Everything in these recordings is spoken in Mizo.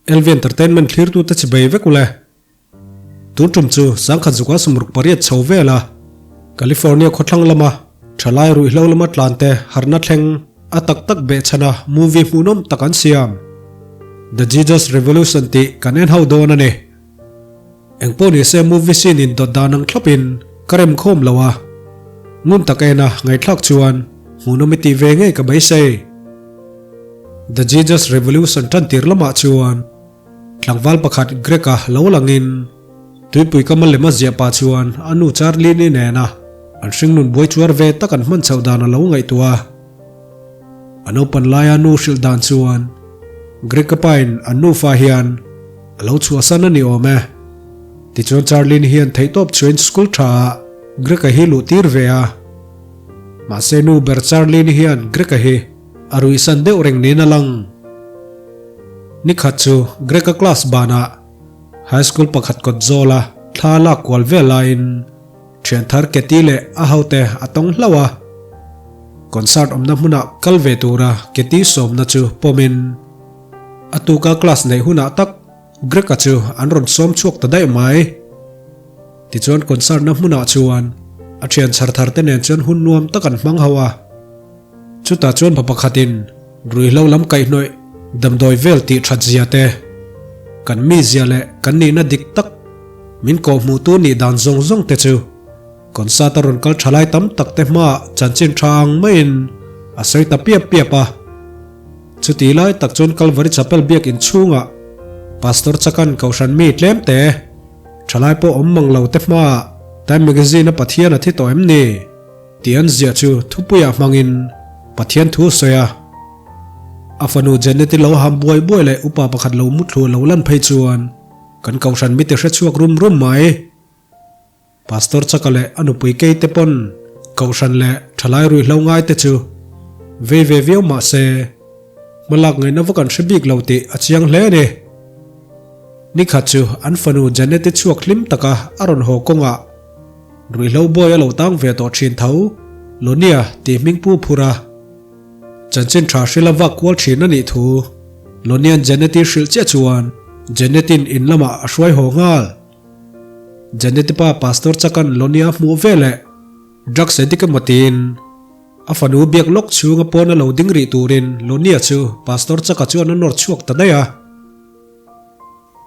LV Entertainment thlirtute chibei vek ule. Tun tum chu sangkhat zuka 68 chho vela California khawthlang lama thalai ruihhlo lama tlante harna thleng a tak tak behchhana movie hmuhnawm tak an siam. The Jesus Revolution tih kan en ho dawn a ni. Engpawh ni se movie scene in dawt dan ang thlawpin ka rem khawm lo a, ngun tak ena ngaihthlak chuan hmuhnawm i tih ve ngei ka beisei. The Jesus Revolution tantir lamah chuan tlangval pakhat Greg-a lo langin tuipui kama lem a ziah pah chuan a nu Charlene-i nena an hringnun buai chuar ve tak an hman chhoh dan a lo ngaihtuah a. A naupan laia nu hrilh dan chuan Greg-a pain an nufa hian a lo chhuahsan a ni awm e. Tichuan Charlene hian theihtawp chuain school tha ah Greg-a hi luh tir ve a. Mahse nu ber Charlene hian Greg-a hi a ruihsan deuh reng niin a lang. Nikhat chu Greg-a class banah high school pakhat kawt zawla thla lak kual vel laiin thian thar Katie leh a hote a tawng hlauh a. Concert awmna hmunah kal ve tura Katie sawmna chu pawmin a tuka class neih hunah tak Greg-a chu an rawn sawm chhuak ta daih mai. Tichuan concert na hmunah chuan a thian chhar thar te nen chuan hun nuam tak an hmang ho a. Chutah chuan pa pakhatin ruihhlo lam kaihhnawih damdawi vel tih that zia te, kan mizia leh kan nihna dik tak min kawhhmuhtu nih dan zawng zawng te chu concert a rawn kal tha lai tam tak te hmaah chanchin tha ang maiin a sawi ta piap piap a. Chuti lai tak chuan Kalvari Chapel biakin chhungah Pastor Chakan Kohhran mi tlem te, thalai pawh awm mang lo te hmaah Time Magazine a Pathian a thi tawh em ni? tih an ziah chu thupuiah hmangin Pathian thu a sawi a. A fanu Janet-i lo ham buai buai leh upa pakhat lo muthlu a lo lan phei chuan kan Kohhran mite hrechhuak rum rum mai. Pastor Chaka leh a nupui kei te pawn Kohhran leh thalai ruihhlo ngai te chu vei ve viau mah se hmalak ngaihna vak an hre bik lo tih a chiang hle a ni. Nikhat chu an fanu Janet-i chhuak hlim taka a rawn haw kawngah ruihhlo buai a lo tang ve tawh thin tho Lonia tih hming pu phur a chanchin tha hrila vak kual thin a nih thu Lonia'n Janet-i hrilh chiah chuan Janet-i'n in lamah a hruai haw nghal. Janet-i pa Pastor Chakan Lonia hmuh ve leh drugs addict emaw tiin a fanu biak lawk chhunga pawn a lo ding rih turin Lonia chu Pastor Chaka chuan a nawr chhuak ta daih a.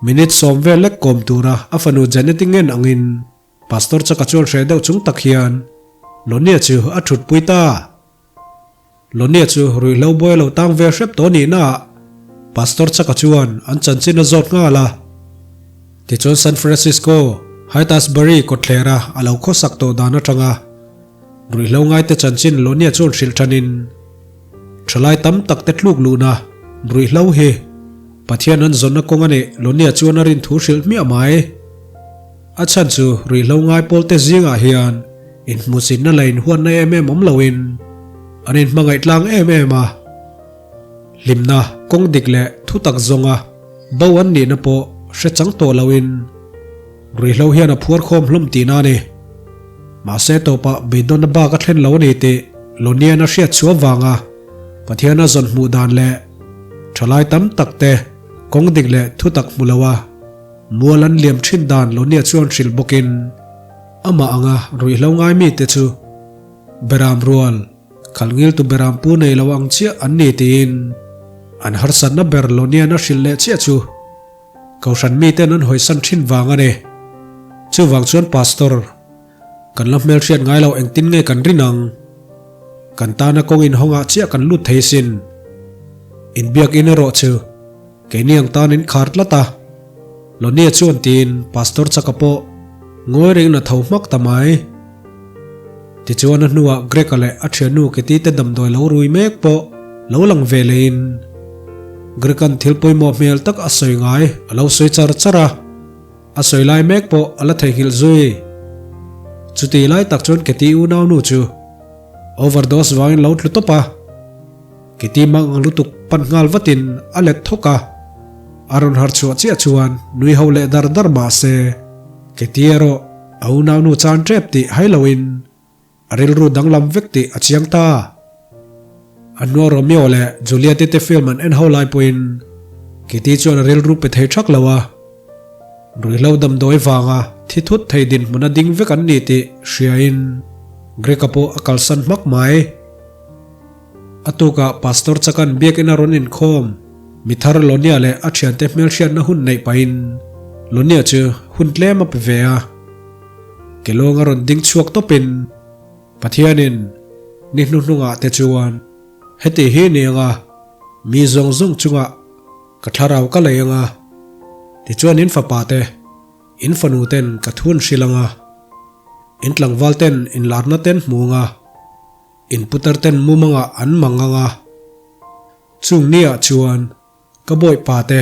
Minute sawm vel lek kawm tura a fanu Janet-i ngen angin Pastor Chaka chuan hreh deuh chung tak hian Lonia chu a thutpui ta. Lonia chu ruihhlo buai a lo tang ve hrep tawh nihna ah Pastor Chaka chuan an chanchin a zawt nghal a. Tichuan San Francisco, Haight-Ashbury kawtthlera a lo khawsak tawh dan atanga ruihhlo ngaite chanchin Lonia chuan hrilh thanin thalai tam tak te tluk luhna ruihhlo hi Pathian an zawnna kawng a nih Lonia chuan a rin thu hrilh hmiah mai. A chhan chu ruihhlo ngai pawlte zingah hian inhmuhsitna leh inhuatna em em awm loin an inhmangaih tlang em em a. Hlimna, kawng dik leh thutak zawnga bo an nihna pawh hre chang tawh loin ruihhlo hian a phuar khawm hlawm tihna a ni. Mahse tawpah beidawnna bak a thlen lo a ni tih Lonian a hriat chhuah vanga Pathian a zawn hmuh dan leh thalai tam takte kawng dik leh thutak hmu loa Mual an liam thin dan Lonia chuan hrilh bawkin amah anga ruihhlo ngai mite chu Beram rual, khalngiltu Beram pu nei lo ang chiah an ni tiin an harsatna ber Lonian a hrilh leh chiah chu Kohhran miten an hawisan thin vang a ni. Chuvang chuan Pastor, kan la hmelhriat ngai lo engtin nge kan rin ang? Kan tana kawng inhawngah chiah kan lut thei sin. Inbiakin erawh chu Keini ang tan in khar tlat a. Lonia chuan tiin Pastor chaka pawh ngawi rengin a tho hmak ta mai. Tichuan a hnuah Greg-a leh a thiannu Katie te damdawi lo rui mek pawh lo lang ve lehin Greg-a'n thil pawimawh hmel tak a sawi ngai a lo sawi char char a, a sawi lai mek pawh a la theihnghilh zui. Chuti lai tak chuan Katie unaunu chu overdose vangin lo tlu tawp a. Kiti mang ang lutuk pan nghal vatin a let thawk a, a rawn har chhuah chiah chuan nui ho leh dar dar mah se, Kiti erawh a unaunu chan tep tih hai loin a rilru danglam vek tih a chiang ta. A hnua Romeo leh Juliet-i te film an en ho lai pawhin. Kitty chuan a rilru pe thei thak lo a. Ruihhlo damdawi vanga thi thut thei dinhmun a ding vek an ni tih hriain Greg-a pawh a kalsan hmak mai. A tukah Pastor Chakan biakinn a rawn inkhawm. Mi thar Lonia leh a thiante hmelhriatna hun neih pahin Lonia chu hun tlem a pe ve a. Kelawng a rawn ding chhuak tawpin Pathianin ni hnuhnungah te chuan heti hi ni anga mi zawng zawng chungah ka thlarau ka lei anga tichuan in fapa te, in fanu ten ka thun hrilh anga in tlangval ten inlarna ten hmu anga in putar ten mumangah an mang anga chung niah chuan ka bawipa te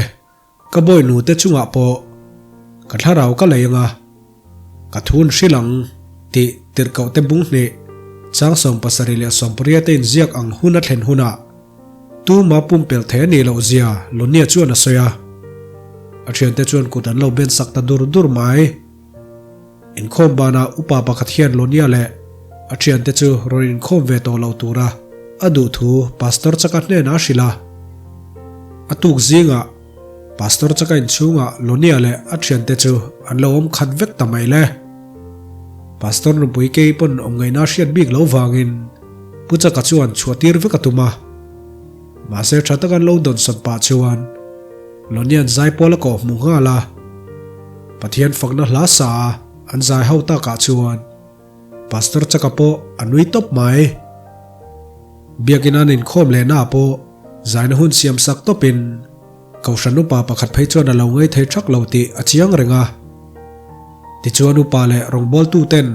Ka bawihnu te chungah pawh ka thlarau ka lei anga ka thun hrilh ang tih tirhkoh te bung hnih chang 78 te inziak ang hun a thlen hunah tuma pumpelh thei a nih loh zia Lonia chuan a sawi a. A thiante chuan kut an lo ben sak ta dur dur mai. Inkhawm banah upa pakhat hian Lonia leh a thiante chu rawn inkhawm ve tawh lo tura a duh thu Pastor Chaka hnenah a hrilh a. A tuk zingah Pastor Chaka inchhungah Lonia leh a thiante chu an lo awm khat vek ta mai le. Pastor nupui kei pawn awm ngaihna a hriat bik lo vangin Pu Chaka chuan chhuahtir vek a tum a. Mahse tha taka an lo dawnsawn pah chuan Lonian zaipawl a kawh hmuh nghal a. Pathian fakna hla sa a an zai ho takah chuan Pastor Chaka pawh a nui tawp mai. Biakinn an inkhawm lehna ah pawh zaina hun siam sak tawpin Kohhran upa pakhat phei chuan a lo ngei thei thak lo tih a chiang reng a. Tichuan upa leh rawngbawltu ten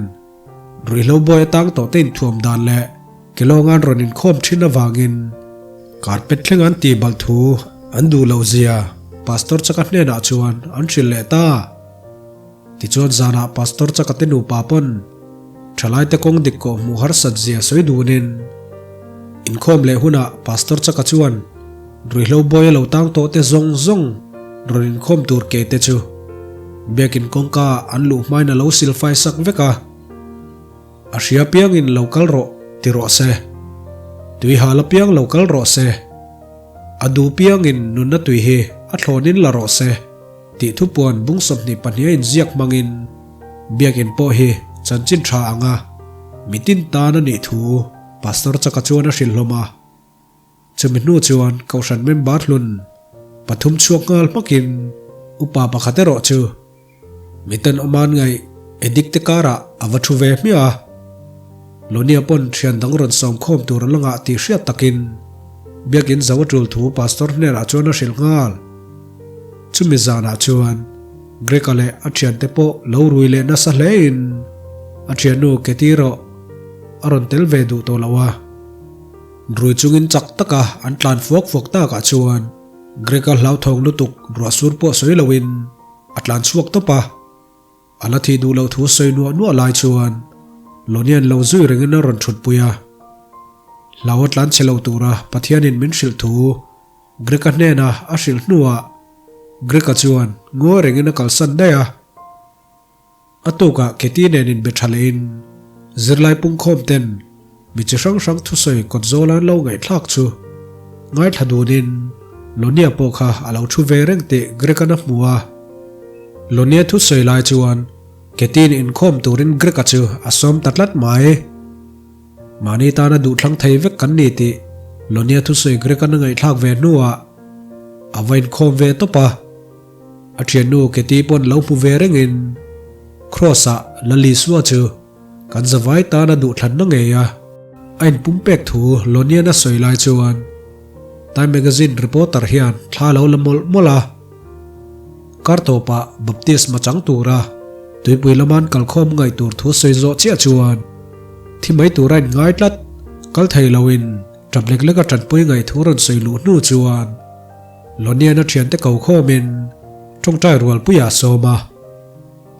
Ruihhlo buai atang tawh te inthuam dan leh Kelawng an rawn inkhawm thin avangin carpet thleng an tih balh thu an duh loh zia Pastor Chaka hnenah chuan an hrilh leh ta. Tichuan zanah Pastor Chaka te nupa pawn thalaite kawng dik kawh hmuh harsat zia sawi dunin inkhawm leh hunah Pastor Chaka chuan ruihhlo buai a lo tang tawh te zawng zawng rawn inkhawm tur ke te chu biakin kawngka an luh hmain a lo silfai sak vek a. A hria piangin lo kal rawh ti rawh se. Tui hal apiang lo kal rawh se. A duh piangin nunna tui hi a thlawnin la rawh se tih thupuan bung 22 a inziak hmangin biakin pawh hi chanchin tha anga mitin tan a nih thu Pastor Chaka chuan a hrilh hlawm a. Chumi hnu chuan Kohhran member hlun pathum chhuak nghal hmakin upa pakhat erawh chu miten awman ngaih addict te karah a va thu ve hmiah a. Lonia pawn thian dang rawn sawm khawm tur a la ngah tih hriat takin biakin zo a tul thu pastor hnenah chuan a hrilh nghal. Chumi zanah chuan Greg-a leh a thiante pawh lo rui leh nasa hlein a thiannu Katie erawh a rawn tel ve duh tawh lo a. Rui chungin chak taka an tlan fuak fuak takah chuan Greg-a hlauthawng lutuk ruah sur pawh sawi loin a tlan chhuak tawp a. A la thih duh loh thu sawi nuah nuah lai chuan Lonian lo zui rengin a rawn thutpui a. Hlau a tlan chhe lo tura Pathianin min hrilh thu Greg-a hnena a hrilh hnuah Greg-a chuan ngawi rengin a kalsan daih a. A tukah Katie nen inbe tha lehin zirlai pungkhawm ten mi chi hrang hrang thusawi kawt zawl an lo ngaihthlak chu ngaithla dunin Lonia pawh kha a lo thu ve reng tih Greg-a'n a hmu a. Lonia thusawi lai chuan Katie-in inkhawm turin Greg-a chu a sawm ta tlat mai. Mahni tana duhthlang thei vek kan ni tih Lonia thusawi Greg-a'n a ngaihthlak ve hnuah a va inkhawm ve tawp a. A thiannu Katie pawn lo hmu ve rengin Kraws-ah Lal Isua chu kan zavai tana duhthlanna ngei a, a inpumpek thu Lonian a sawi lai chuan Time Magazine reporter hian thla lo la mawlh mawlh a. Kar tawpah baptisma chang tura tuipui lama an kalkhawm ngaih tur thu sawi zawh chiah chuan thi mai tura inngai tlat kal thei loin tap lek lek a tanpui ngaih thu rawn sawi luh hnu chuan Lonian a thiante ko khawmin tawngtai rualpuia a sawm a,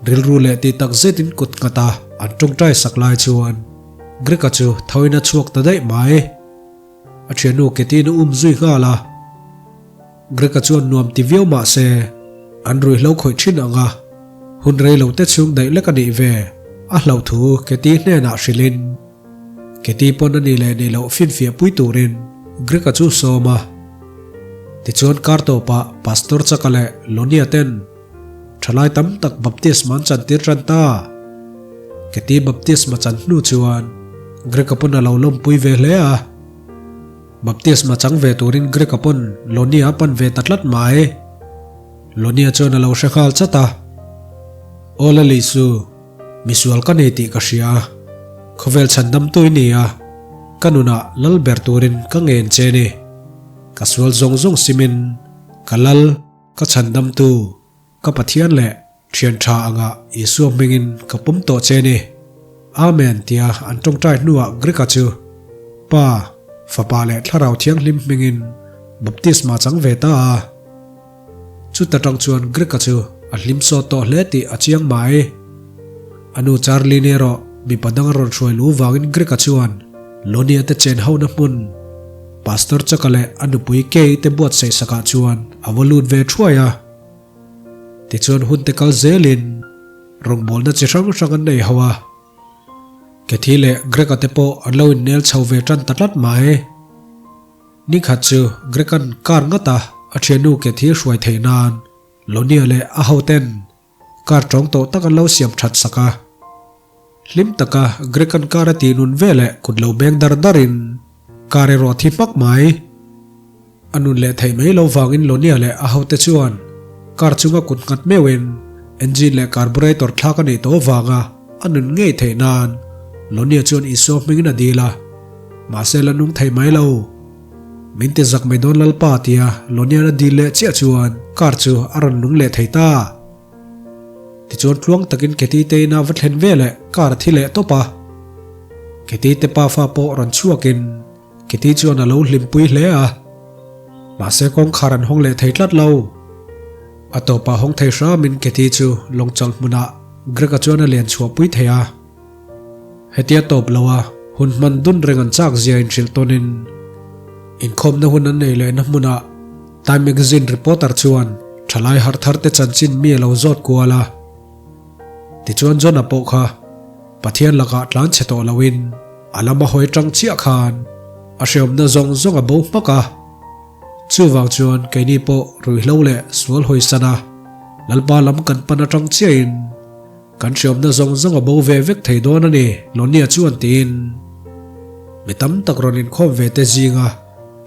rilru leh tih tak zetin kut nghat a an tawngtai sak lai chuan Greg-a chu thoin a chhuak ta daih mai. A thiannu Katie-in a um zui nghal a, Greg-a chuan nuam ti viau mah se an ruihhlo khawih thin ang a, hun rei lo te chhung daih lek a nih ve a hlauh thu Katie hnenah hrilhin Katie pawn a nih leh nih loh finfiah pui turin Greg-a chu sawm a. Tichuan kar tawpah Pastor Chaka leh Lonia ten thalai tam tak baptisma an chantir tan ta. Keti baptisma chan hnu chuan Greg-a pawn a lo lawmpui ve hle a. Baptisma chang ve turin Greg-a pawn Lonia a pan ve ta tlat mai. Lonia chuan a lo hre nghal chat a. Aw Lalisu, misual ka nei tih ka hria. Khawvel chhandamtu i ni a, ka nunah lal ber turin ka ngen che ni. Ka sual zawng zawng simin ka lal, ka chhandamtu, ka Pathian leh Thian tha anga Isua hmingin ka pawm tawh che ni. Amen tia an tawngtai hnuah Greka chu Pa, Fapa leh Thlarau Thianghlim hmingin baptisma chang ve ta a. Chuta tang chuan Greka chu a hlim sawt tawh hle tih a chiang mai. A nu Charlene erawh mipa dang a rawn hruai lu vangin Greka chuan Lonia te chen hona hmun Pastor Chaka leh a nupui Kay te buatsaih sakah chuan a va lut ve thuai a. Tichuan hun te kal zelin rawngbawlna chi hrang hrang an nei ho a. Cathy leh Greg-a te pawh an lo innel chho ve tan ta tlat mai. Nikhat chu Greg-a'n car ngata a thiannu Cathy hruai theih nan Lonia leh a hoten car tawng tawh tak an lo siam that sak a. Hlim taka Greg-a'n car a tih nun veleh kut lo beng dar darin car erawh a thi hmak mai. A nun leh theih mai lo vangin Lonia leh a hote chuan car chunga kut nghat meuhin engine leh carburetor thlak a neih tawh vanga a nun ngei theih nan Lonia chuan Isua hmingin a dil a, mahse la nung thei mai lo. Min ti zak mai dawn Lalpa tia Lonia'n a dil leh chiah chuan car chu a rawn nung leh thei ta. Tichuan tluang takin Keti te ina va thlen veleh car a thi leh tawp a. Keti te pafa pawh rawn chhuakin Kitty chuan a lo hlimpui hle a, mahse kawngkhar an hawng leh thei tlat lo. A tawpah hawng thei hramin Kitty chu lawngchawlh hmunah Greg-a chuan a len chhuahpui thei a. Hetia tawp lo a hun hman dun reng an chak zia inhrilh tawnin inkhawmna hun an nei lehna hmunah Time Magazine reporter chuan thalai harh thar te chanchin mi a lo zawt kual a. Tichuan John-a pawh kha Pathian lakah tlan chhe tawh loin a lama hawi tang chiah khan a hreawmna zawng zawng a bo hmak a. Chuvang chuan keini pawh ruihhlo leh sual hawisan a, Lalpa lam kan pan atang chiahin kan hreawmna zawng zawng a bo ve vek thei dawn a ni, Lonia chuan tiin mi tam tak rawn inkhawm ve te zinga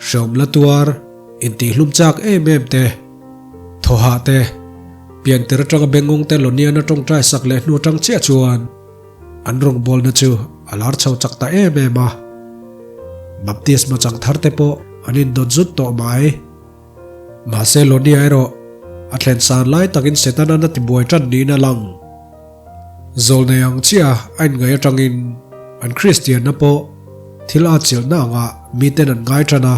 hreawm la tuar intihlum chak em em te, thawhah te, Piantir atanga Bengawng te Loniana tawngtai sak leh hnu atang chiah chuan an rawngbawlna chu a lar chho chak ta em em a. Baptisma chang thar te pawh an indawt zut tawh mai. Mahse Lonia erawh a thlen san lai takin Setana'n a tibuai tan niin a lang. Zawlnei ang chiah a inngaih atangin an Kristianna pawh thil a chilhna angah miten an ngai tan a.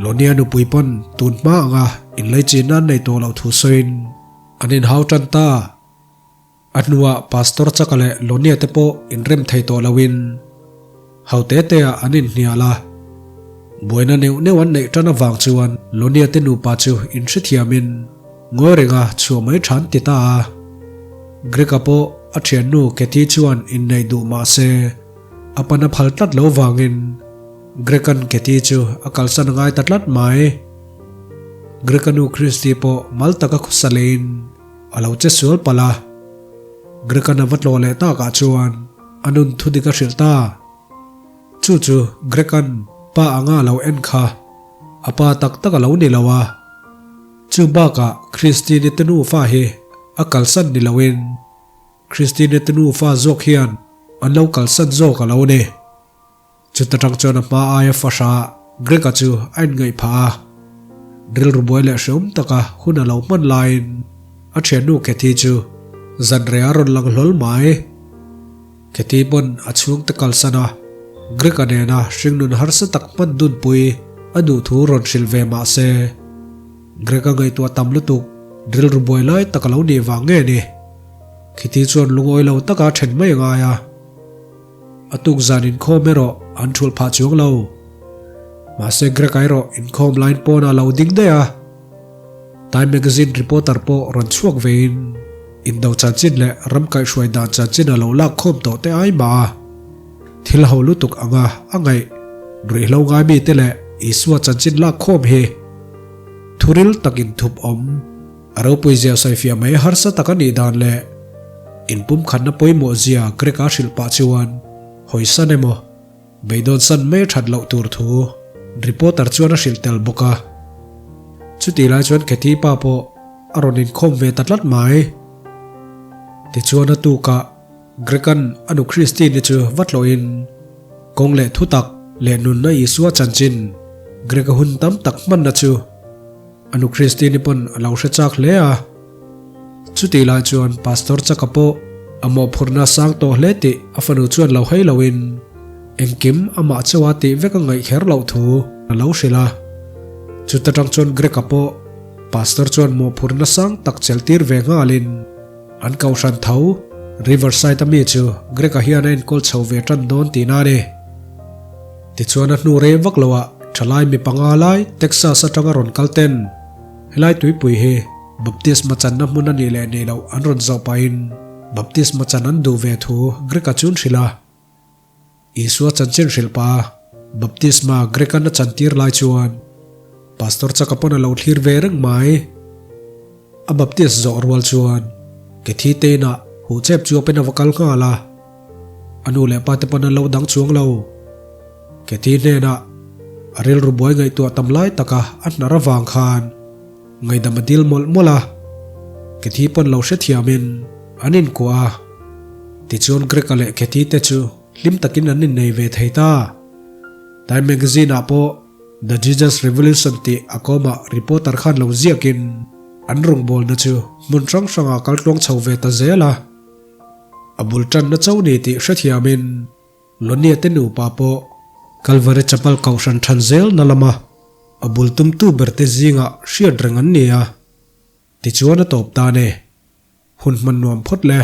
Lonia nupui pawn tun hma anga inlaichin an nei tawh loh thu sawiin an inhau tan ta. A hnuah Pastor Chaka leh Lonia te pawh inrem thei tawh loin ho te te ah an inhnial a. Buaina neuh neuh an neih tan avang chuan Lonia te nupa chu inhrethiamin ngawi renga chhuah mai tha an ti ta a. Greg-a pawh a thiannu Kathy chuan inneih duh mah se a pan a phal tlat lo vangin Greg-a'n Kathy chu a kalsan a ngai ta tlat mai. Greg-a nu Christy pawh mal taka khawsa leiin a lo che sual palh a. Greg-a'n a va tlawh leh takah chuan a nun thudik a hrilh ta. Chu chu Greg-a'n pa anga a lo en kha a pa tak tak a lo ni lo a. Chu bakah Christine-i te nufa hi a kalsan ni loin Christine-i te nufa zawk hian an lo kalsan zawk a lo ni. Chuta tang chuan a hma aia fahra Greg-a chu a inngaih phah a. Rilru buai leh hreawm taka hun a lo hman laiin a thiannu Kathy chu zanrei a rawn lang hlawl mai. Kathy pawn a chhungte kalsan a, Greg-a nena hringnun harsa tak hman dunpui a duh thu rawn hrilh ve mah se, Greg-a ngaihtuah tam lutuk rilru buai lai tak a lo nih vang nge ni? Kathy chuan lungawi lo taka then mai a ngai a. A tuk zan inkhawm erawh an thulh phah chuang lo. Mahse Greg-a erawh inkhawm line pawnah a lo ding daih a. Time Magazine reporter pawh rawn chhuak vein indo chanchin leh ram kaihhruai dan chanchin a lo lak khawm tawh te ai mah a. Thil ho lutuk anga a ngaih ruihhlo ngai mite leh Isua chanchin lak khawm hi. Thuril tak inthup awm, a ropuizia sawifiah mai harsa tak a nih dan leh inpumkhatna pawimawhzia Greg-a hrilh pah chuan hawisan emaw beidawnsan mai a that loh tur thu reporter chuan a hrilh tel bawk a. Chutih lai chuan Kathy pa pawh a rawn inkhawm ve ta tlat mai. Tichuan a tukah Greg-a'n a nu Christine-i chu va tlawhin kawng leh thutak leh nunna Isua chanchin Greg-a hun tam tak hmanna chu a nu Christine-i pawn a lo hre chak hle a. Chutih lai chuan Pastor Chaka pawh a mawhphurhna sang tawh hle tih a fanu chuan lo hei loin engkim amah chauha tih vek a ngaih kher loh thu a lo hrilh a. Chuta tang chuan Greg-a pawh Pastor chuan mawhphurhna sang tak cheltir ve nghalin An kohhran tho, Riverside a mi chu Greg-a hian a enkawl chho ve tan dawn tihna a ni. Tichuan a hnu rei vak loah thalai mi panga lai Texas atanga rawn kal ten helai tuipui hi Baptisma channa hmun a nih leh nih loh an rawn zawh pahin Baptisma chan an duh ve thu Greg-a chu an hrilh a. Isua chanchin hrilh pa Baptisma Greg-a'n a chantir lai chuan Pastor chaka pawn a lo thlir ve reng mai. A baptist zawh rual chuan Kathy te inah huh chep chu a pen a va kal nghal a, a nu leh pa te pawn an lo dang chuang lo. Kathy hnenah a rilru buai ngaihtuah tam lai taka a hnar avang khan ngaihdam a dil mawlh mawlh a, Kathy pawn lo hrethiamin an inkuah a. Tichuan Greg-a leh Kathy te chu hlim takin an innei ve thei ta. Time Magazine-ah pawh The Jesus Revolution tih a kawmah reporter khan lo ziakin an rawngbawlna chu hmun hrang hrangah kal tluang chho ve ta zel a. A bul tanna cho ni tih hrethiamin Lonia te nupa pawh Calvary Chapel kohhran than zelna lama a bul tumtu berte zingah hriat reng an ni a, tichuan a tawp ta ne. Hun hman nuam phawt le.